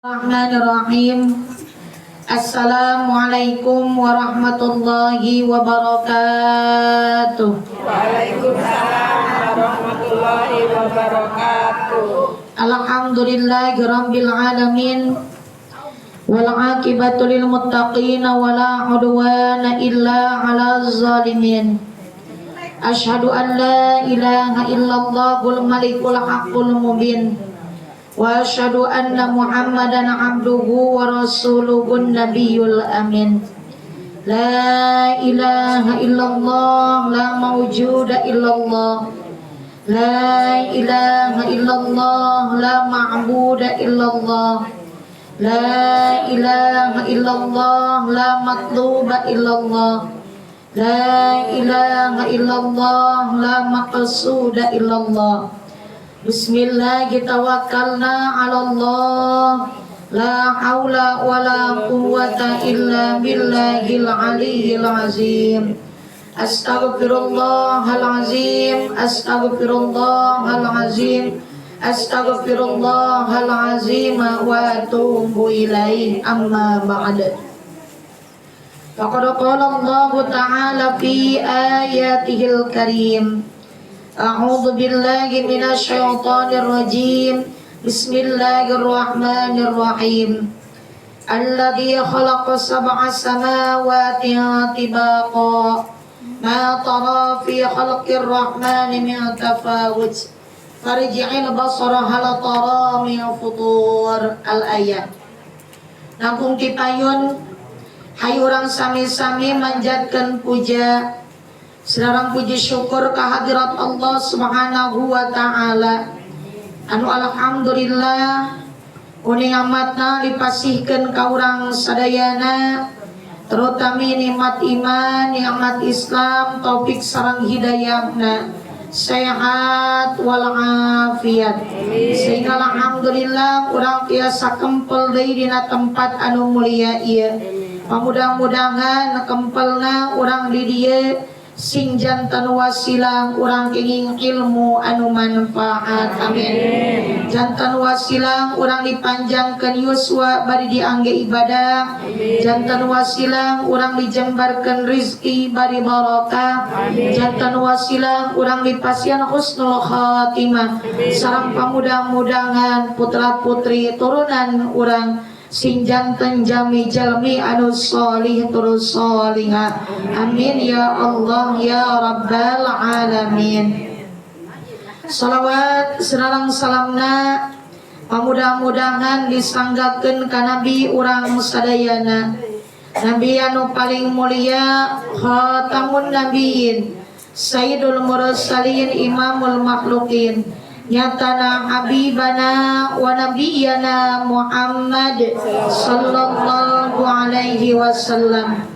Bismillahirrahmanirrahim. Assalamualaikum warahmatullahi wabarakatuh. Waalaikumsalam warahmatullahi wabarakatuh. Alhamdulillahi rabbil alamin. Wal aqibatu lil muttaqin wa la udwana illa 'alal zalimin. Asyhadu an la ilaha illallahul malikul haqqul mubin. Wa asyhadu anna Muhammadan abduhu wa rasuluhun nabiyul amin. La ilaha illallah, la mawjuda illallah. La ilaha illallah, la ma'buda illallah. La ilaha illallah, la matluba illallah. La ilaha illallah, la maqsuda illallah. Bismillah, tawakkalna ala Allah. La haula wa la quwwata illa billahil aliyyil azim. Astaghfirullahal azim, astaghfirullahal azim, astaghfirullahal azim wa atubu ilaih. Amma ba'd. Faqad qala Allah Ta'ala fi ayatihil karim. A'udzu billahi minasy syaithanir rajim. Bismillahirrahmanirrahim. Alladzi khalaqa sab'a samawati tibaqa. Ma tara fi khalqir rahmani min tafawut. Farji'il basara hal tara min futur. Al-ayat. Langkung tipayun, hayu urang sami-sami manjatkeun puja sareng puji syukur kehadirat Allah Subhanahu wa Ta'ala, anu alhamdulillah uning amatna dipasihkeun ka urang sadayana, terutama nikmat iman, nikmat Islam, taufik sareng hidayahna, sehat walafiat, sehingga alhamdulillah urang tiasa kempel deui dina tempat anu mulia ieu. Mudah-mudahan kempelna urang di dieu sing janten wasilah urang kenging ilmu anu manfaat, amin. Janten wasilah urang dipanjangkeun yuswa bari diangge ibadah. Janten wasilah urang dijembarkeun rizki bari barakah. Janten wasilah urang dipasihan husnul khatimah sareng pamudah-mudahan putra putri turunan urang sing janten jami jalmi anu solih terus solihah, amin ya Allah ya Rabbal alamin. Salawat sareng salamna pamudah-mudahan disanggakeun ka nabi urang sadayana, nabi anu paling mulia, khatamun nabiyyin, sayyidul mursalin, imamul makhlukin, nyatana habibana wa nabiyana Muhammad sallallahu alaihi wasallam,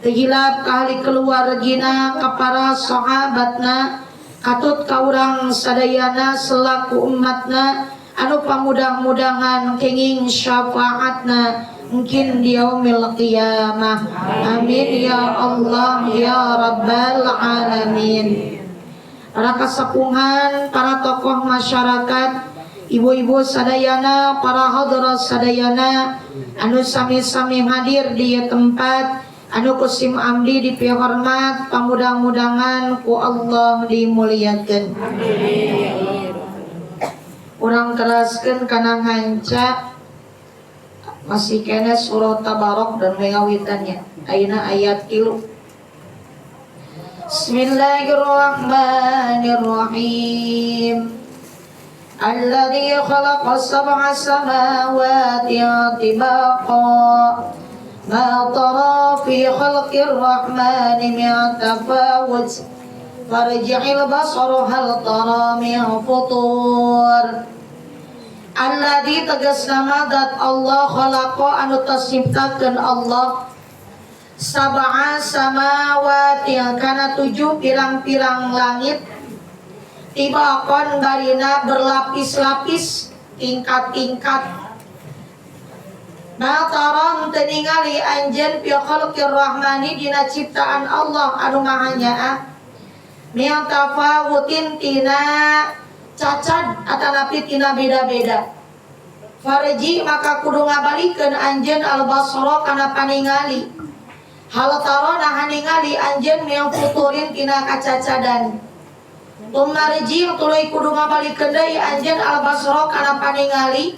teu hilap ka ahli keluargina, ka para sahabatna, katut ka urang sadayana selaku umatna, anu pamudah-mudahan kenging syafaatna mungkin di yaumil qiyamah, amin ya Allah ya Rabbal alamin. Para kasepuhan, para tokoh masyarakat, ibu-ibu sadayana, para hadirat sadayana, anu sami-sami hadir di tempat, anu ku sim abdi dipihormat, pamudah-mudahan ku Allah dimuliakan. Urang teraskeun kana nganca, masih keneh surah Tabarok dan ngawitannya. Ayeuna ayat 3. Bismillahirrahmanirrahim. Alladzi khalaqa sab'a samawati tibaqa. Ma tara fi khalqir rahmani min tafawut. Farji'il basara hal tara min futur. Alladzi tegas nama dat Allah, khalaqa anu tasciptakeun Allah, sab'a samawati kana tujuh pirang-pirang langit, tibaqon barina berlapis-lapis, tingkat-tingkat. Ma tara teu ningali anjeun, fi khalqir rahmani dina ciptaan Allah anu maha nyaah, min tafawutin tina cacad atanapi tina beda-beda. Farji maka kudu ngabalikeun anjeun al-basara kana paningali. Hal tara nah ningali anjeun miang futurin tina kacacadan. Tumarji tuluy kudu ngabalikeun deui anjeun al-basara kana paningali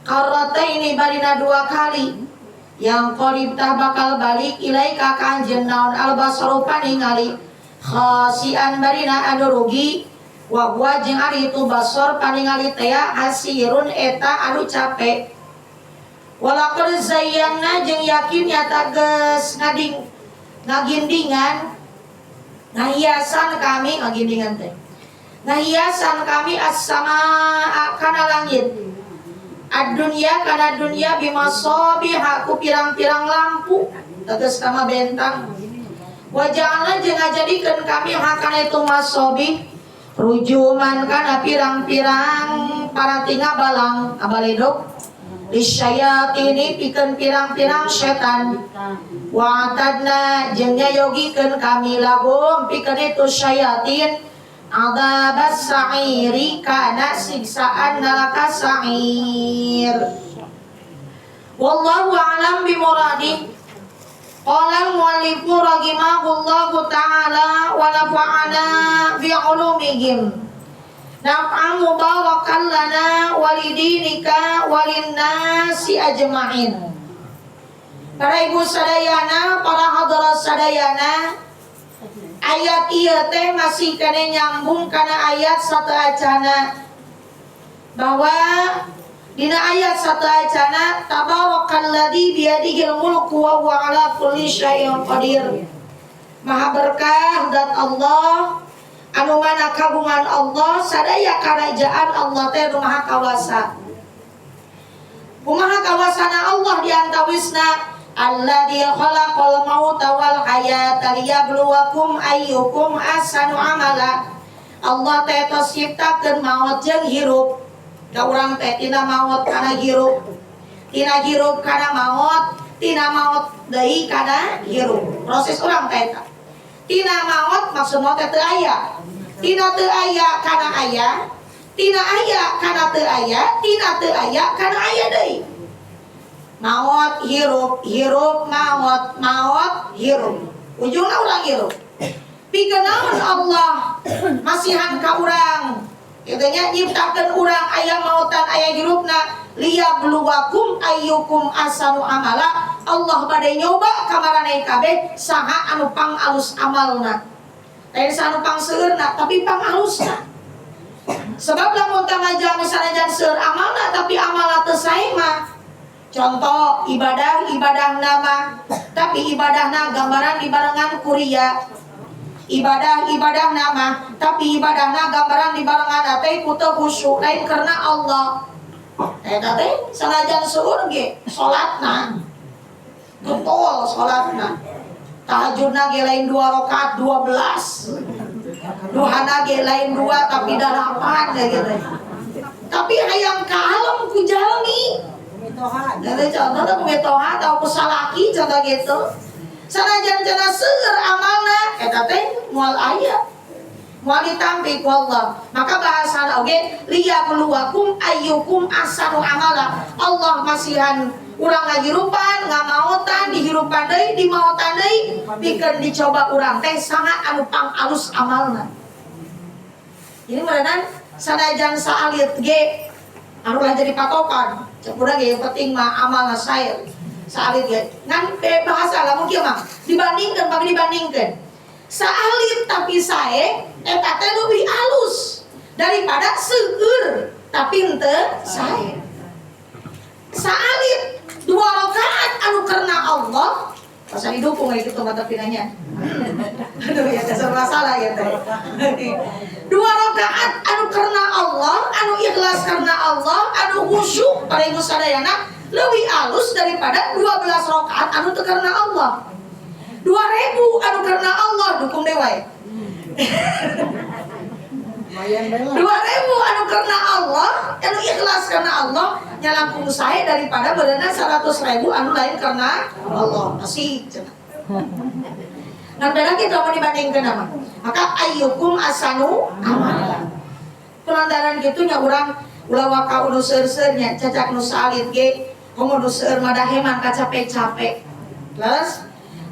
karrataini barina dua kali. Yang qalib tah bakal balik ilaika ka anjeun naon al-basaru paningali khasian barina anu rugi. Wa huwa jeung ari itu basor paningali teh hasirun eta anu capek. Walaqad zayyana jeung yakin nyata geus ngading ngagindingan ngahiasan kami ngagindingan teh. Ngahiasan kami as-samaa kana langit. Ad-dunya kana dunya bimasabiha ku pirang-pirang lampu tegas kama bentang. Wa ja'alna jeung ngajadikeun kami hakana itu masobih rujuman kana pirang-pirang paratinga balang abaledog lisyayatini pikeun pirang-pirang setan. Wa atadna jeung nyayogikeun kami lahum pikeun itu syayatin adzabas sa'iri kana siksaan neraka sa'ir. Wallahu a'lam bimuradi. Qala al-muallifu rahimahullahu ta'ala wa nafa'ana bi ulumihim naf'an mubarakan lana walidinika walinnasi ajma'in. Para ibu sadayana, para hadirat sadayana, ayat ieu teh masih kene nyambung kana ayat sateuacana, bahwa dina ayat sateuacana tabarakalladzi biyadihil mulku wa huwa ala kulli syai'in qadir. Maha berkah dan Allah anu mana kagungan Allah sadaya karajaan Allah teh nu maha kawasa. Kumaha kawasana Allah diantawisna alladzi khalaqal mauta wal hayata liyabluwakum ayyukum ahsanu amala. Allah teh tos nyiptakeun maot jeung hirup. Da urang teh tina maot kana hirup, tina hirup kana maot, tina maot deui kana hirup. Proses urang teh eta. Tina maot maksud maot teh teu aya. Tina teu aya kana aya, tina aya kana teu aya, tina teu aya kana aya deui. Maot hirup, hirup maot, maot hirup. Ujungna urang hirup. Pikeun naon Allah masihan ka urang? Kitu nya nyiptakeun urang aya mautan aya hirupna liyabluwakum ayyukum ahsanu amala. Allah bade nyoba ka maraneh kabeh saha anu pangalus amalna. Lain saha anu pangseueurna tapi pangalusna. Sebab lamun tamaja sanajan seueur amalna tapi amalna teu sae mah. Contoh ibadah ibadah nama tapi ibadahna gambaran dibarengan kuria. Ibadah ibadah nama tapi ibadahna gambaran dibarengan teh ku teu khusyuk lain karena Allah. Eta teh sanajan seueur ge salatna. Getol salatna. Tahajudna ge lain 2 rakaat 12. Duhana ge lain 2 tapi 8 ya gitu. Tapi hayang kalem ku jalmi. Nanti contoh tuh mitoha atau ku salaki contoh gitu. Sanajan cenah seueur amalna eta teh moal aya. Moal ditampi ku Allah. Maka bahasana oge liyabluwakum ayyukum ahsanu amala. Allah masihan urang ngahirupan, ngamaotan, dihirupan deui, dimaotan deui, pikeun dicoba urang teh saha anu pangalus amalna. Ini meureunan sanajan saalit ge anu lah jadi patokan. Cek urang ge yang penting mah amalna sae. Saalit ge. Ngan bahasa lamun kieu mah dibandingkeun bagi dibandingkeun. Saalit tapi sae eta teh leuwih alus daripada seueur tapi henteu sae. Saalit 2 rakaat anu karena Allah pasal didukung kayak gitu mata pinanya. Aduh ya dasar masalah ya teh. 2 rakaat anu karena Allah, anu ikhlas karena Allah, anu khusyuk pada ibu sadayana leuwih alus daripada 12 rakaat anu teu karena Allah. 2000 anu karena Allah dukung deui wae. 2000 anu karena Allah, anu ikhlas karena Allah nyalangkung sae daripada berenang 100.000 anu lain karena Allah. Asik cenah. Ngan beda kita mau dibandingkeun apa? Maka ayyukum asanu amala. Pelantaran gitu nya urang Ulah waka nu seueur-seueurnya, cacak nu saalit ge, komo nu seueur mah daheman kacape-cape. Leres?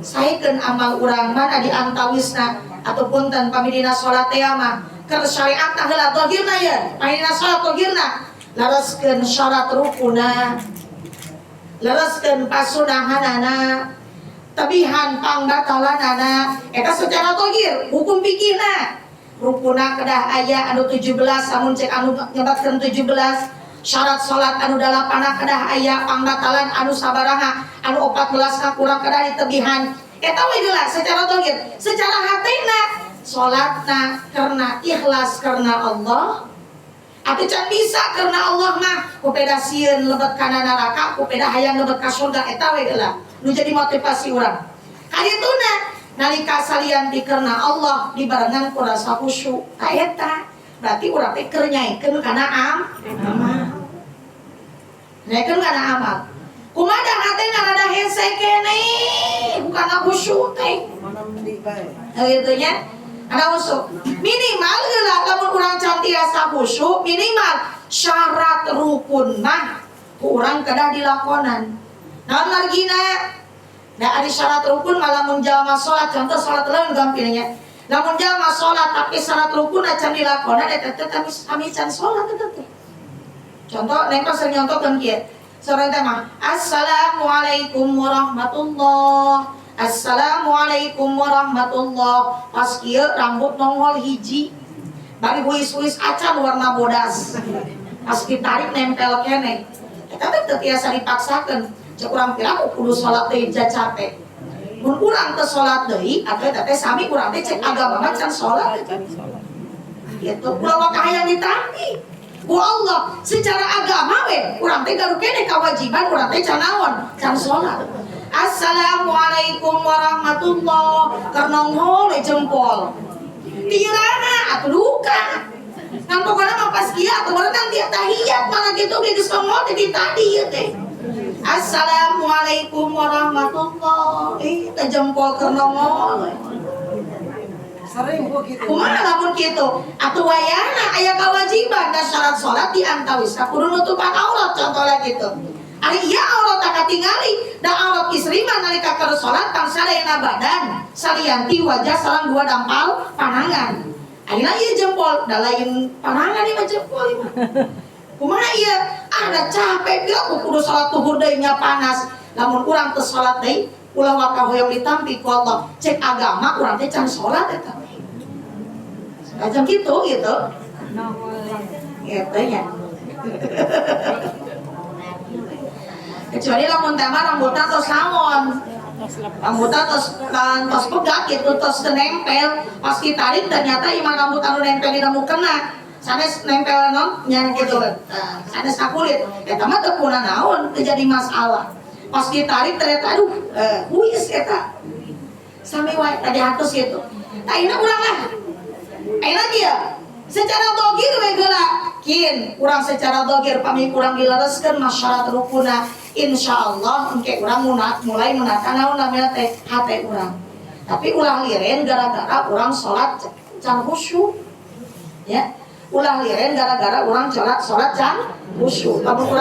Saekeun amal urang mana di antawisna ataupun tanpa dina salat teh mah keur syariatna heula, zahirna ye, pamidina salat zahirna, lereskeun syarat rukuna, lereskeun pasunahanana, tebihan pangbatalanana. Eta secara zahir hukum fikihna. Rukuna kedah aya anu 17, lamun cek anu nyebatkeun 17. Syarat salat anu dalapana kedah aya, pangbatalan anu sabaraha, anu 14 kurang kedah ditebihan. Eta we heula secara zahir. Secara hatena, salatna karena ikhlas karena Allah atau can bisa karena Allah mah, kupeda sieun lebet kana neraka, kupeda hayang lebet ka surga, eta we heula nu jadi motivasi urang. Kadituna nalika salian ti karena Allah dibarengan ku rasa khusyuk, ta eta berarti urang teh keur nyaekeun kana amal, nyaekeun kana amal. Kumaha hatena rada hese keneh bukan khusyuk teh gitu nya. Ada khusyuk minimal heula, lamun urang can tiasa khusyuk, minimal syarat rukun mah ku urang kedah dilakonan. Naon margina? Nah, ada syarat rukun malah mun jalma salat, contoh salat lamun gampilnya, lamun jalma salat tapi syarat rukun acan dilakonan, eta teh kami can salat eta teh. Contoh neng pas nyontokeun kieu. Sore teh mah assalamualaikum warahmatullah, assalamualaikum warahmatullah, pas kieu rambut nongol hiji, bari huis-huis acan warna bodas, pas ditarik nempel keneh. Eta teh teu tiasa dipaksakeun. Cek urang pira kudu salat deui, capek. Mun urang teu salat deui atuh eta teh sami urang teh cek agama mah can salat gitu. Ulah waka hayang ditampi ku Allah, secara agama we urang teh gaduh keneh kewajiban, urang teh can naon, can salat. Assalamualaikum warahmatullah, keur nongol jempol tirana atuh duka. Ngan pokoknya mah pas kieu atuh baru nanti tahiyat malah gitu ge geus nongol di tadi ieu teh. Assalamualaikum warahmatullah, teh jempol keur nongol. Sering bu gitu. Kumaha lamun kitu? Atuh wayahna aya kewajiban da syarat salat di antawisna kudu nutupan aurat, contohnya gitu. Ari ieu aurat tak katingali, da aurat istri mah nalika keur salat tang sadayana badan, salianti wajah sareng dua dampal panangan. Ayeuna ieu jempol, da lain panangan ieu mah, jempol ieu mah. Kumaha ieu? Ah, da capek ge kudu salat tuhur deui nya panas. Lamun urang teu salat deui, ulah waka hoyong ditampi ku Allah. Cek agama urang teh can salat eta. Macam gitu gitu. Gitu ya. Kecuali lamun teh mah rambutna tos naon. Rambutna tos tos pegat gitu, tos teu nempel. Pas ditarik ternyata imah rambut anu nempel dina mukena. Sanes nempel non nya gitu. Nah, sanes ka kulit. Eta mah teu kuna naon, teu jadi masalah. Pas ditarik ternyata aduh, huis eta. Sami wae tadi hatus gitu. Nah, ini urang lah. Ayeuna dia secara dogir we geura kin urang, secara dogir pami kurang dilereskeun masyarakat rukuna, insyaallah engke urang mulai menata naon namanya teh hate urang. Tapi ulah liren gara-gara urang salat can khusyuk ya, ulah liren gara-gara urang salat salat can khusyuk. Lamun urang